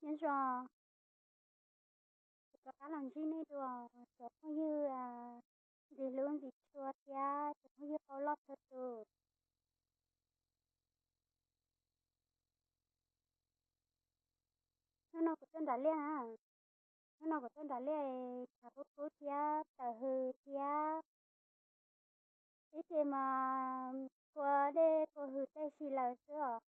Nyob zoo, kuv rov qab los ntsib nej dua, cov phooj ywg ntxim hlub ntxim tshua thiab cov phooj ywg qau loj txhua tus. Hnub no kuv tuaj nram liaj na, hnub no kuv tuaj nram liaj, tshav kub kub thiab tawm hws thiab, ib ce mas kua dej kua hws tej si lawm xwb os.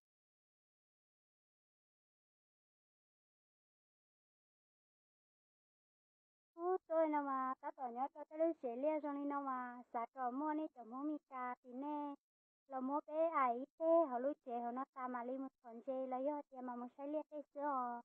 Ub, tuaj li no mas tab tom nyob rau tej lub tsev liaj zoo li no mas xav kom muaj nej cov Hmoob Mes Kas tim nej los muab peb aim ib teg hauv lub tsev hauv no tas mam li mus txhom ntses los yog hais tias mam mus saib liaj tej xwb os.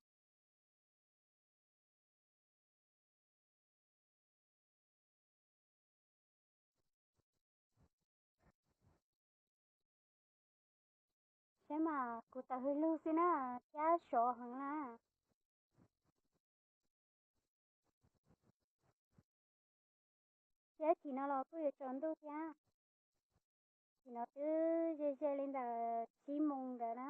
Saib mas kuv tawm hws lug xwb na, thiab sov heev na. Thiab chim no los kuj yuav tsaus ntuj thiab. Chim no twb ze ze li ntawm tsib moos ntawd na.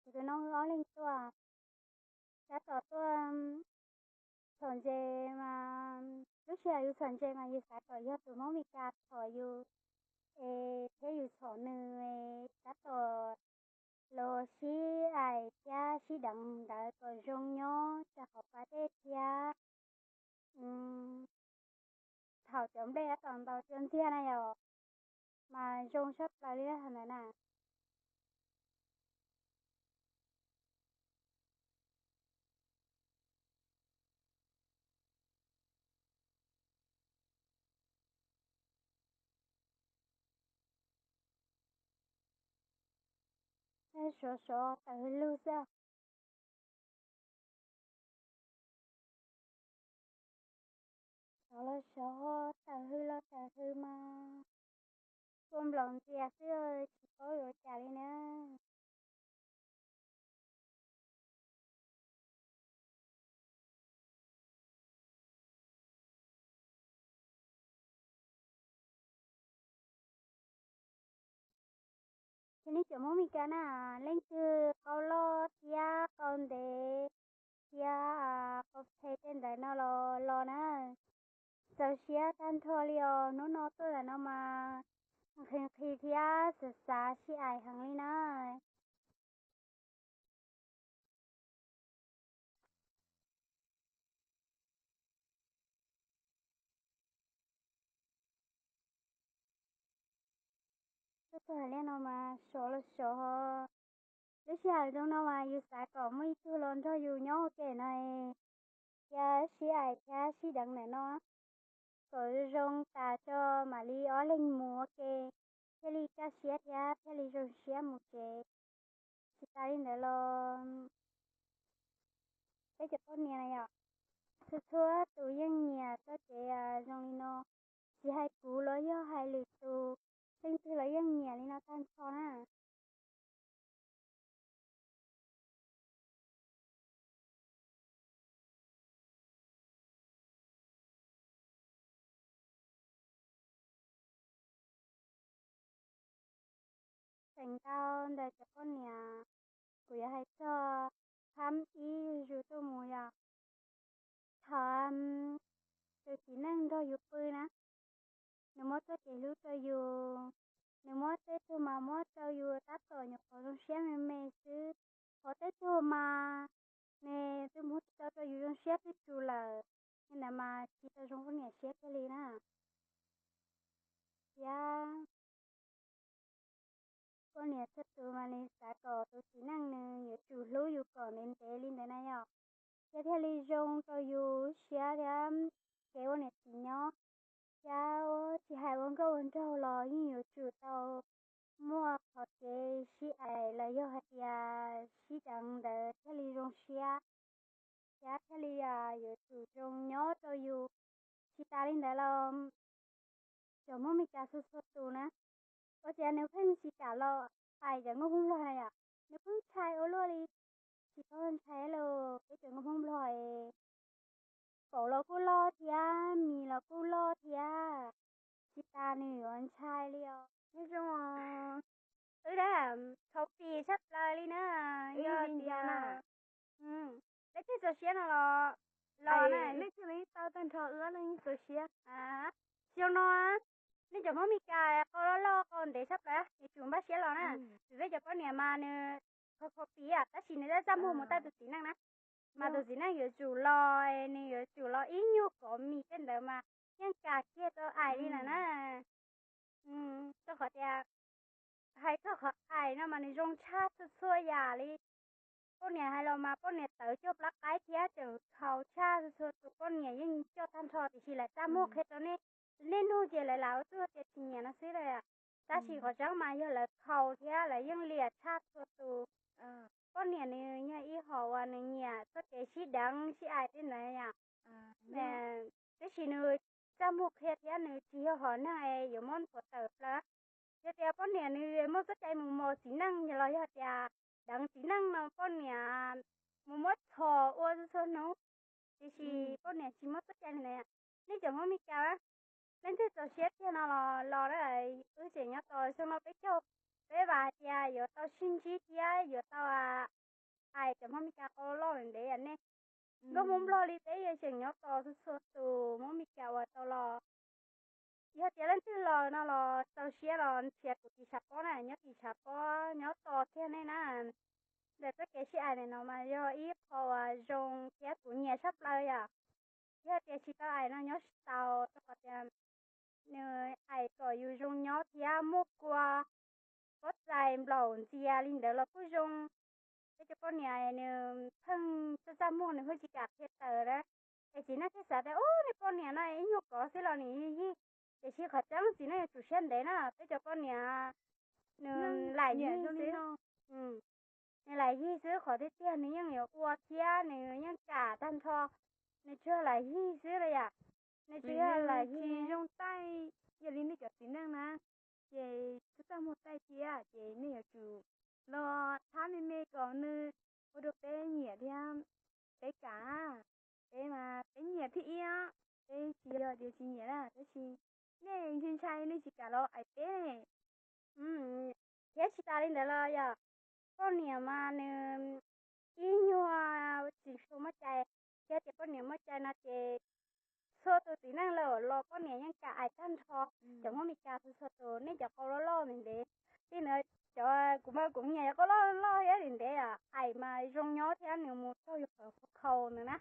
Kuv tus no wb ob leeg tuaj, tab tom tuaj txhom ntses mas lub sij hawm yus txhom ntses mas yus xav kom yog tus Hmoob Mes Kas txhom yus es thiab yus txhom nws es tab tom los sib aim thiab sib deev ntawd kom zoo nyob rau hauv pas dej thiab thaum cov nplej tab tom ntaus cua ntxiag na yom, mas zoo tshaj plaws li ntawd na. Sov sov tawm hws lug xwb. Sov los sov, tawm hws los tawm hws mas kua nplaum ntxias xwb tsis paub yuav cas li na. Ces nej cov Hmoob Mes Kas na, leej twg qau loj thiab qau ntev thiab qau phem tej ntawd no los los na, txaus siab tag nrho li os. Hnub no tuaj ntawm no mas nqhis nqhis thiab xav xav sib aim heev li na. Tuaj txog hauv liaj no mas sov los sov. Lub sij hawm zoo no mas yus xav kom muaj ib tug los nrog yus nyob ua ke no, thiab sib aim thiab sib deev ntawm no, kom zoo tas tso mam li ob leeg mus ua ke, thiaj li kaj siab thiab thiaj li zoo siab mus tsev. Tsis tas li ntawd los peb cov poj niam na yom, txhua txhua tus yeej nyiam txoj kev zoo li no, tsis hais kuv los yog hais lwm tus, leej twg los yeej nyiam li no tag nrho na. Tseem ntau ntawm cov poj niam, kuv yuav hais txog phab ib yus tuaj mus yog thaum tus txiv neej nrog yus pw na, nws muab txoj kev hlub rau yus, nws muab tej tug mas muab rau yus tab tom nyuam qhuav zoo siab me me xwb, ho tej tug mas nws twb muab tsis tau rau yus zoo siab twb tsus lawm, li ntawd mas tsis tau zoo poj niam siab kiag li na. Thiab poj niam txhua tus mas nws xav kom tus txiv neej nws yuav tsum hlub yus kom ntev ntev li ntawd na yom, thiab thiaj li zoo rau yus siab thiab kev ua niam txiv nyob. Thiab tsis hais ua nkauj ua nraug los yeej yuav tsum tau muaj qhov kev sib aim los yog hais tias sib deev ntawd thiaj li zoo siab, thiab thiaj li yuav tsum zoo nyob rau yus. Tsis tas li ntawd los cov Hmoob Mes Kas txhua txhua tus na, ua cas nws pheej tsis kam los pais cov nkauj Hmoob Nplog na yom, nws pheej ntshai ua luaj li, tsis paub Ntshai los peb cov nkauj Hmoob Nplog es, paum los kuj loj thiab mis los kuj loj thiab, tsis tas nws yuav ntshai li os. Nyob zoo, wb dab thaum pib tshaj plaws li na, yog tias leej twg txaus siab no los los na, leej twg tau tag nrho wb leej txaus siab. Xyoo no nej cov Hmoob Meskas qau loj loj qau ntev tshaj plaws, yuav tsum npaj siab los na. Vim peb cov poj niam mas nws kho kho pis tab sis nws txaj txaj muag mus tau tus txiv neej na, mas tus txiv neej yuav tsum los, nws yuav tsum los ib nyuag kov mis tej ntawd mas yeej kam kiag tau aim li lawm na. Rau qhov tias hais txog qhov aim no mas nws zoo tshaj txhua txhua yam li. Poj niam hais los mas poj niam tawv coj plab qaib thiab tseem txhaum tshaj txhua txhua tus, poj niam yeej coj tag nrho tiam sis lawv txaj muag qhia rau nej, nej nug ces lawv lam ua txuj tias tsis nyiam no xwb lawm. Tab sis qhov tseeb mas yog lawv khaus thiab lawv yeej liam tshaj txhua tus. Poj niam nws yog ib hom uas nws nyiam txoj kev sib deev sib aim tej ntawd yom. Tab sis nws txaj muag qhia thiab nws tsis yog hom neeg es yuav muab nthuav tawm plaws. Yog tias poj niam nws muaj txoj cai mus mos txiv neej los yog tias deev txiv neej no poj niam mus muab txhom ua txhua hnub, tiam sis poj niam tsis muaj txoj cai li ntawd. Nej cov Hmoob Meskas, leej twg txaus siab tiag no los los na, wb tseem nyob tos xyoo no peb caug, peb vam hais tias yuav tau sib ntsib thiab yuav tau aim cov Hmoob Meskas qau loj ntev ntev nej. Nkauj Hmoob Nplog li peb yeej tseem nyob tos txhua txhua tus Hmoob Meskas uas tau los. Yog tias leej twg los no los txaus siab los nrhiav kuv tim tshav pob na, nyob tim tshav pob nyob tos kiag nej na. Ntawm txoj kev sib aim no mas yog ib qho uas zoo thiab kuv nyiam tshaj plaws yom. Yog tias tsis tau aim no nyob tsis tau, rau qhov tias nws aim kom yus zoo nyob thiab muaj kua pob txais nplaum ntxias li ntawd los kuj zoo. Peb cov poj niam nws pheej txaj txaj muag nws pheej tsis kam qhia tawm na. Es txiv neej thiaj xav tias ub, nws poj niam no ib nyuag kov xwb los nws yig. Tiam sis qhov tseeb txiv neej yuav tsum siab ntev na, peb cov poj niam nws lam yig xwb. Nws lam yig xwb, qhov tiag tiag nws yeej yuav ua thiab nws yeej kam tag nrho. Nws tsuas lam yig xwb los yom. Nws tsuas yog lam yig zoo taij. Yog li nej cov txiv neej na, ces txaj txaj muag taij thiab ces nej yuav tsum los thab me me kom nws ua rau peb nyiam thiab peb kam. Peb mas peb nyiam thib ib, peb tsis yog tias tsis nyiam na, tab sis nej ntshai ntshai nej tsis kam los aim peb ne. Thiab tsis tas li ntawd los yog poj niam mas nws ib nyuag tsis tshua muaj cai, thiab tias poj niam muaj cai no ces txhua tus txiv neej lawm los poj niam yeej kam aim tag nrho. Cov Hmoob Meskas txhua txhua tus nej cov qau loj loj ntev ntev, li ntawd cov kuv mas kuv nyiam cov qau loj loj thiab ntev ntev, aim mas zoo nyob thiab nws mus raug yus qhov khaus ntawd na,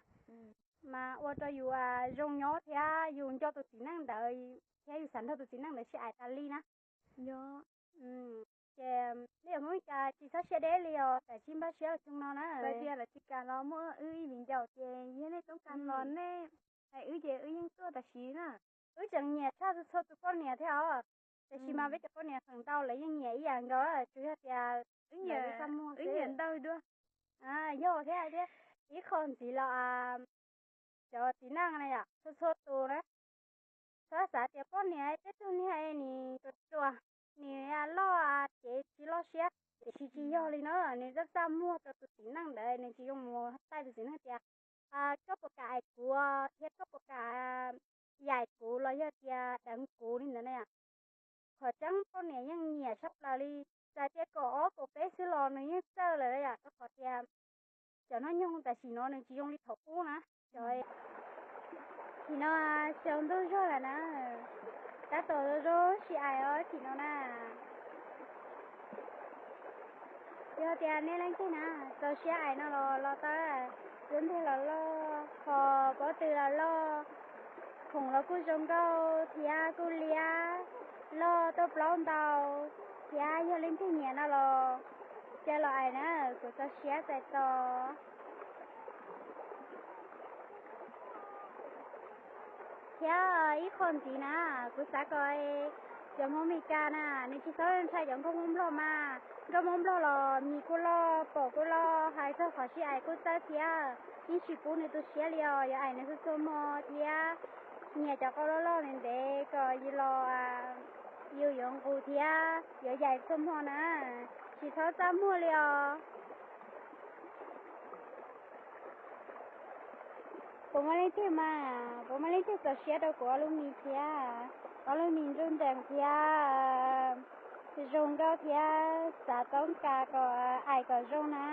mas ua rau yus zoo nyob thiab yus nco tus txiv neej ntawd thiab yus xav nrog tus txiv neej ntawd sib aim tas li na. Ces nej cov Hmoob Meskas tsis txhob siab deb li os, tam sim npaj siab xyoo no na. Txawm tias lawv tsis kam los muaj wb ib viv ncaus ces yog nej toob kas los nej hais wb ces wb yeej tuaj tam sim na. Wb tseem nyiam tshaj txhua txhua tus poj niam thiab os, tiam sis mas peb cov poj niam feem ntau lawv yeej nyiam ib yam nkaus, tsuas yog tias wb nyiam ntau dua. Yog thiab thiab, ib qho ntxiv los cov txiv neej na yom, txhua txhua tus na, txhob xav tias poj niam tej tug niag nws ruam ruam, nws loj cev tsis loj siab, tiam sis tsis yog li na, nws txaj txaj muag rau tus txiv neej ntawd, nws tsis zoo mus taij tus txiv neej tias koj puas kam aim kuv thiab koj puas kam yaim kuv los yog tias deev kuv li ntawd na yom. Qhov tseeb poj niam yeej nyiam tshaj plaws li, txawm tias kaum ob kaum peb xwb los nws yeej txawj lawm yom, rau qhov tias cov hnub nyoog tam sim no nws tsis zoo li thaum ub na. Cov, nim no tsaus ntuj zog lawm na, tab tom zoo zoo sib aim os nim no na. Yog tias nej leej twg na txaus siab aim no los los tau, xub ntiag los loj, qhov pob tw los loj, khoom los kuj zoo nkauj thiab kuj liab, loj tuaj plaub ntau, thiab yog leej twg nyiam no los cia los aim na, kuv txaus siab txais tos. Thiab ib qho ntxiv na, kuv xav kom cov Hmoob Meskas na, nws tsis txhob ntshai cov nkauj Hmoob Nplog mas, nkauj Hmoob Nplog los mis kuj loj, paum kuj loj, hais txog qhov sib aim kuj txawj thiab, yeej tsis pub nws tu siab li os, yuav aim nws txhua txhua hmo thiab. Nyiam cov qau loj loj ntev ntev kom yus los yus yuav nqus thiab yuav yaim txhua hmo na, tsis txhob txaj muag li os. Puas muaj leej twg mas, puas muaj leej twg txaus siab rau kuv ob lub mis thiab? Ob lub mis nruj nrees thiab zoo nkauj thiab xav toob kas kom aim kom zoo na.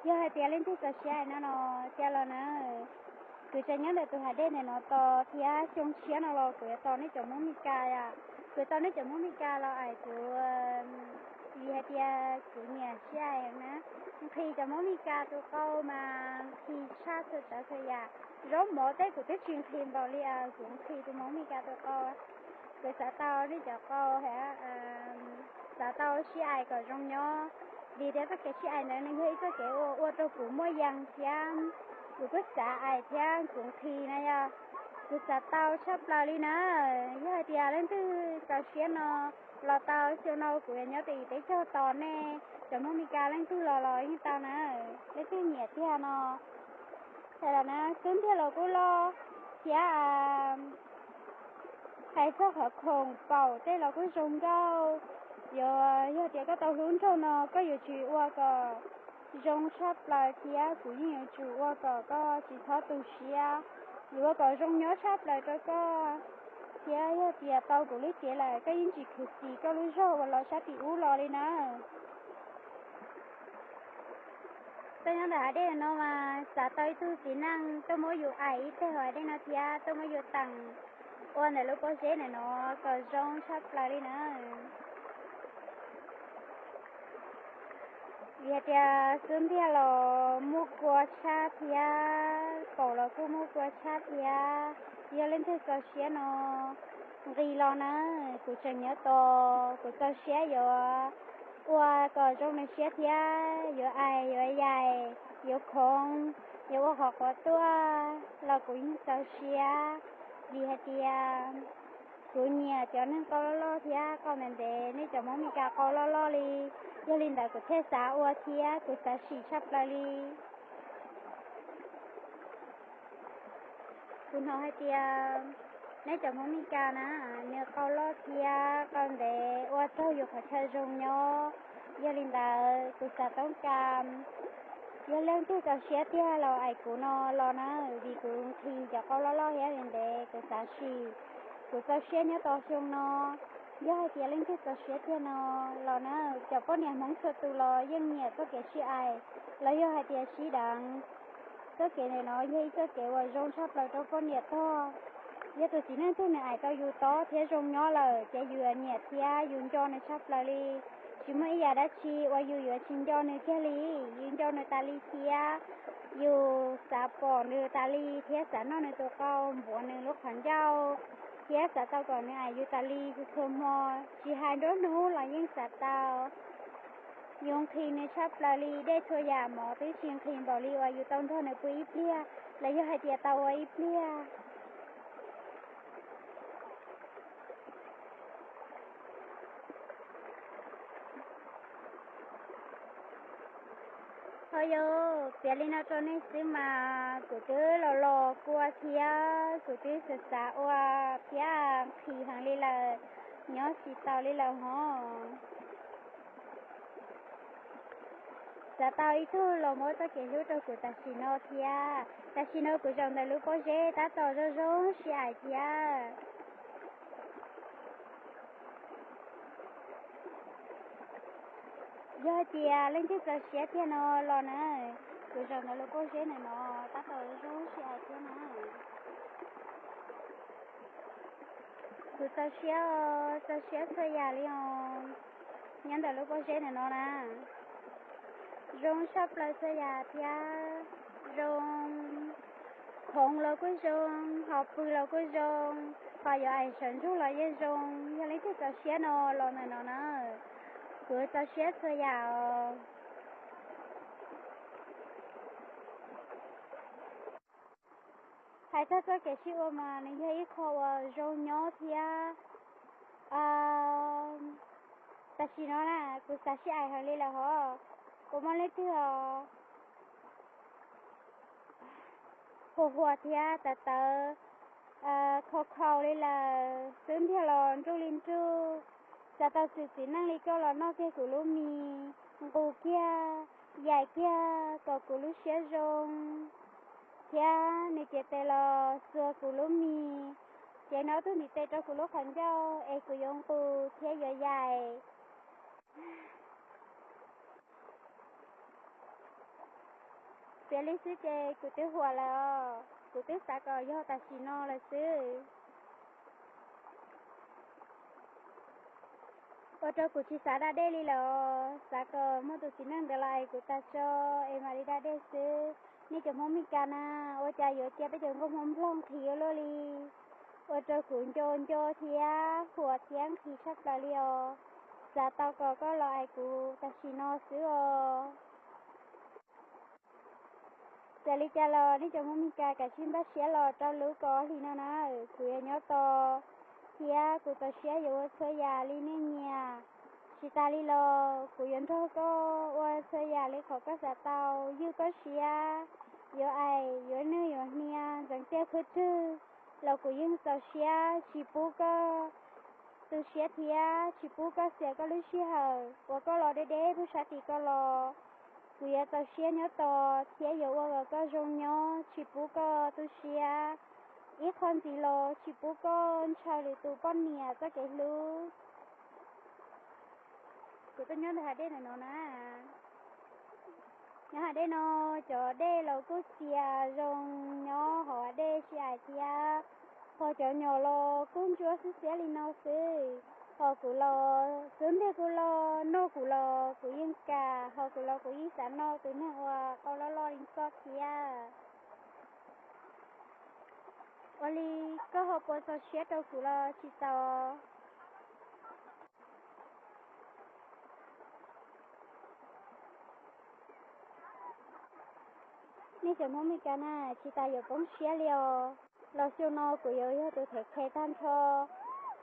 Yog hais tias leej twg txaus siab no no, cia los na. Kuv tseem nyob ntawm tus hav dej ntawm no tos thiab xyoo tshiab no los kuv yuav tos nej cov Hmoob Mes Kas. Kuv tos nej cov Hmoob Mes Kas los aim kuv, vim hais tias kuv nyiam sib aim na. Nqhis cov Hmoob Mes Kas tus qau mas nqhis tshaj txhua tsav txhua yam. Zaub mov tej kuv twb tsis nqhis npaum li, kuv nqhis tus Hmoob Mes Kas tus qau. Kuv xav tau nej cov qau, xav tau sib aim kom zoo nyob, vim tias txoj kev sib aim ntawd nws yog ib txoj kev ua ua rau kuv muaj yees thiab kuv kuj xav aim thiab kuv nqhis na yog. Kuv xav tau tshaj plaws li na. Yog hais tias leej twg txaus siab no los tau, xyoo no kuv yuav nyob rau tim teb chaws tos nej cov Hmoob Mes Kas, leej twg los los yeej tau na. Leej twg nyiam tiag no, hais los na, xub ntiag los kuj loj thiab. Hais txog qhov khoom paum tej los kuj zoo nkauj. Yuav yog tias koj tau hlub nraug no koj yuav tsum ua kom zoo tshaj plaws thiab kuv yeej yuav tsum ua kom koj tsis txhob tu siab. Yuav ua kom zoo nyob tshaj plaws rau koj, thiab yog tias tau kuv lub cev lawm koj yeej tsis khuv xim koj lub zog uas los sab tim ub los li na. Tuaj nyob ntawm hav dej no mas xav tau ib tug txiv neej tuaj muab yus aim ib teg hav dej no thiab tuaj muab yus teem ua ntawm lub pob zeb ntawm no kom zoo tshaj plaws li na. Vim hais tias xub ntiag los muaj kua tshaj thiab, paum los kuj muaj kua tshaj thiab. Yog leej twg txaus siab no nqis los na, kuv tseem nyob tos, kuv txaus siab yuav ua kom zoo nws siab thiab, yuav aim yuav yaim, yuv khoov, yuav ua qhov quav tuaj los kuv yeej txaus siab, vim hais tias kuv nyiam cov neeg qau loj loj thiab qau ntev ntev, nej cov Hmoob Mes Kas qau loj loj li. Yog li ntawd kuv thiaj xav ua thiab kuv xav sim tshaj plaws li. Kuv hnov hais tias nej cov Hmoob Mes Kas na, nws qau loj thiab qau ntev ua raug yus qhov chaw zoo nyob. Yog li ntawd kuv xav toob kas, yog leej twg txaus siab tiag los aim kuv no los na, vim kuv nqhis cov qau loj loj thiab ntev ntev kuv xav sim. Kuv txaus siab nyob tos xyoo no. Yog hais tias leej twg txaus siab tiag no los na, cov poj niam Hmoob txhua tus los yeej nyiam txoj kev sib aim, los yog hais tias sib deev. Txoj kev ntawm no yog ib txoj kev uas zoo tshaj plaws rau poj niam tog. Yog tus txiv neej twg nws aim tau yus tob thiab zoo nyob lawm ces yus yuav nyiam thiab yus nco nws tshaj plaws li. Tsis muaj ib yam dab tsi uas yus yuav tsis nco nws kiag li. Yus nco nws tas li thiab yus xav pom nws tas li thiab xav noj nws tus qau, npuav nws lub qhov ncauj, thiab xav tau kom nws aim yus tas li txhua txhua hmo, tsis hais nruab hnub los yeej xav tau. Yus nqhis nws tshaj plaws li, dej txhua yam mov twb tsis nqhis npaum li uas yus tau nrog nws pw ib pliag, los yog hais tias tau ua ib pliag. Ho yog piav li no rau nej xwb mas kuv twb los los kua thiab kuv twb xav xav ua thiab nqhis heev li lawm, nyob tsis tau li lawm hov. Xav tau ib tug los muab txoj kev hlub rau kuv tam sim no thiab. Tam sim no kuv zaum ntawm lub pob zeb tab tom zoo zoo sib aim thiab. Yog hais tias leej twg txaus siab tiag no los na, kuv zaum ntawm lub pob zeb ntawm no tab tom zoo zoo sib aim thiab na. Kuv txaus siab, txaus siab txhua yam li os. Nyob ntawm lub pob zeb ntawm no na, zoo tshaj plaws txhua yam thiab. Zoo, khoov los kuj zoo, ho pw los kuj zoo, ho yuav aim sawv ntsug los yeej zoo. Yog leej twg txaus siab no los ntawm no na, kuv txaus siab txhua yam os. Hais txog txoj kev sib ua mas nws yog ib qho uas zoo nyob thiab. Tam sim no na kuv xav sib aim heev li lawm hov. Puas muaj leej twg os, huas huas thiab tawv tawv, khau khau li lawm, xub ntiag los nruj li nruj, xav tau txwm txiv neej li koj los noj kiag kuv lub mis. nqus kiag, yaim kiag kom kuv lub siab zoo, thiab nws cev tes los xuas kuv lub mis, ces nws ob tug ntiv tes rau kuv lub qhov ncauj es kuv yuav nqus thiab yuav yaim. Piav li xwb ces kuv twb huam lawm os, kuv twb xav kom yog tam sim no lawm xwb. Ua rau kuv tsis xav da dej li lawm os, xav kom muaj tus txiv neej ntawd los es kuv tas tso es mam li da dej xwb. Nej cov Hmoob Mes Kas na, ua cas yuav cia peb cov nkauj Hmoob Nplog nqhis ua luaj li? Ua rau kuv nco nco thiab huam thiab nqhis tshaj plaws li os. Xav tau kom koj los es kuv tam sim no xwb os. Txawm li cas los nej cov Hmoob Mes Kas kav tsij npaj siab los rau lub kaum ob hlis no na, kuv yuav nyob tos, thiab kuv txaus siab yuav ua txhua yam li nej nyiam. Tsis tas li los kuv yuav nrog koj ua txhua yam li qhov koj xav tau, ywj koj siab, yuav aim, yuav nwj yuav hnia, ntxeev tiaj khwb rwg los kuv yeej txaus siab tsis pub koj tu siab thiab tsis pub koj xiam koj lub sij hawm uas koj los deb deb pug sab tid koj los. Kuv yuav txaus siab nyob tos thiab yuav ua kom koj zoo nyob tsis pub koj tu siab, ib qho ntxiv los tsis pub koj ntshaw lwm tus poj niam txoj kev hlub. Kuv tuaj nyob ntawm hav dej ntawm no na. Nyob hav dej no, cov dej los kuj txias zoo, nyob hauv hav dej sib aim thiab. Ho cov nyom los kuj ntsuab xiab xiab li no xwb. Ho kuv los xub ntiag kuv los noj kuv los kuv yeej kam, ho kuv los kuv yeej xav noj tus neeg uas qau loj loj li koj thiab. Ua li koj ho puas txaus siab rau kuv los tsis txaus? Nej cov Hmoob Mes Kas na, tsis tas yuav poob siab li os. Los xyoo no kuv yuav yog tus them khe tag nrho,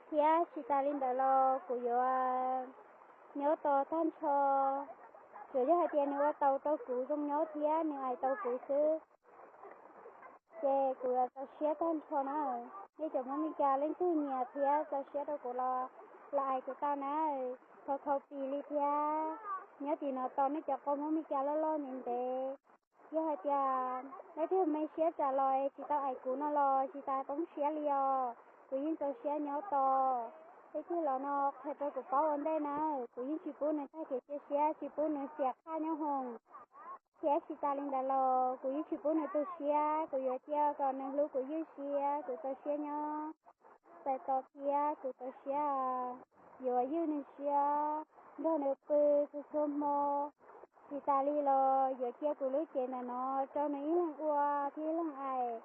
thiab tsis tas li ntawd los kuv yuav nyob tos tag nrho. Tsuas yog hais tias nws ua tau rau kuv zoo nyob thiab nws aim tau kuv xwb, ces kuv yuav txaus siab tag nrho na. Nej cov Hmoob Mes Kas leej twg nyiam thiab txaus siab rau kuv los, los aim kuv tau na. Thov khaus pim li thiab. Nyob tim no tos nej cov qau Hmoob Mes Kas loj loj ntev ntev. Yog hais tias leej twg me siab tsam los es tsis tau aim kuv no los tsis tas poob siab li os, kuv yeej txaus siab nyob tos. Leej twg los no qhia rau kuv paub ua ntej na, kuv yeej tsis pub nws tag kev cia siab, tsis pub nws xiam qhaj nyob hoom. Thiab tsis tas li ntawd los kuv yeej tsis pub nws tu siab, kuv yuav cia kom nws hlub kuv ywj siab, kuv txaus siab nyob txais tos thiab kuv txaus siab yuav ywj nws siab, nrog nws pw txhua txhua hmo. Tsis tas li los yuav cia kuv lub cev ntawm no rau nws ib leeg ua thiab ib leeg aim.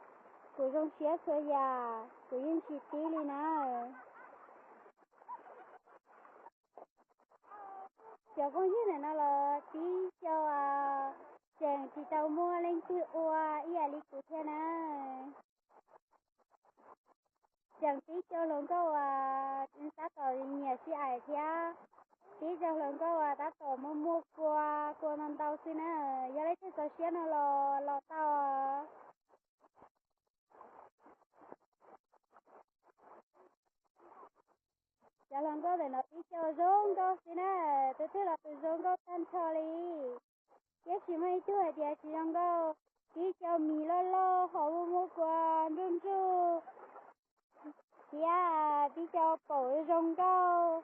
Kuv zoo siab txhua yam, kuv yeej tsis tib li na. Cov phooj ywg ntawm no los tib co tseem tsis tau muaj leej twg ua ib yam li kuv thiab na. Tseem tib co hluas nkauj uas tab tom nyiam sib aim thiab, tib co hluas nkauj uas tab tom muaj muaj kua, kua ntau ntau xwb na. Yog leej twg txaus siab no los los tau. Cov hluas nkauj ntawm no tib co zoo nkauj xwb na, tus twg los tus zoo nkauj tag nrho li. Thiab tsis muaj ib tug hais tias tsis zoo nkauj, tib co mis loj loj ho muaj muaj kua ntsuj ntsuj, thiab tib co paum zoo nkauj,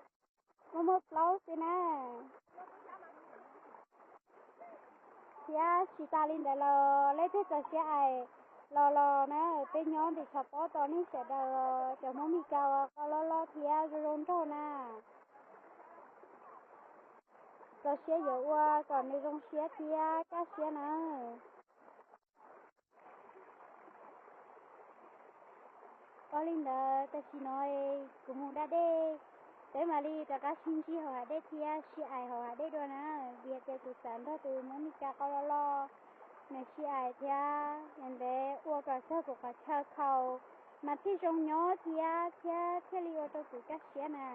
muaj muaj plaub xwb na. Thiab tsis tas li ntawd los leej twg txaus siab aim los los na, peb nyob ntim tshav pob tos nej sawv daws, cov Hmoob Mes Kas uas qau loj loj thiab zoo zoo nraug na. Txaus siab yuav ua kom nws zoo siab thiab kaj siab na. Ua li ntawd tam sim no kuv mus da dej, peb mam li rov qab sib ntsib hauv hav dej thiab sib aim hauv hav dej dua na. Vim tias kuv xav nrog tus Hmoob Mes Kas qau loj loj nws sib aim thiab ntev ua kom txog kuv qhov chaw khaus mas thiaj zoo nyob thiab, thiab thiaj li ua rau kuv kaj siab na.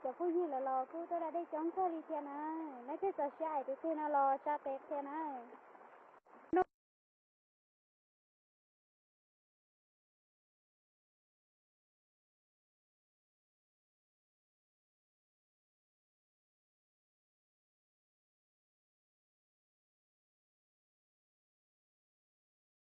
Cov phooj ywg lawv los kuj tuaj da dej coob kawg li thiab na. Leej twg txaus siab aim tus twg no los tsa tes qhia na.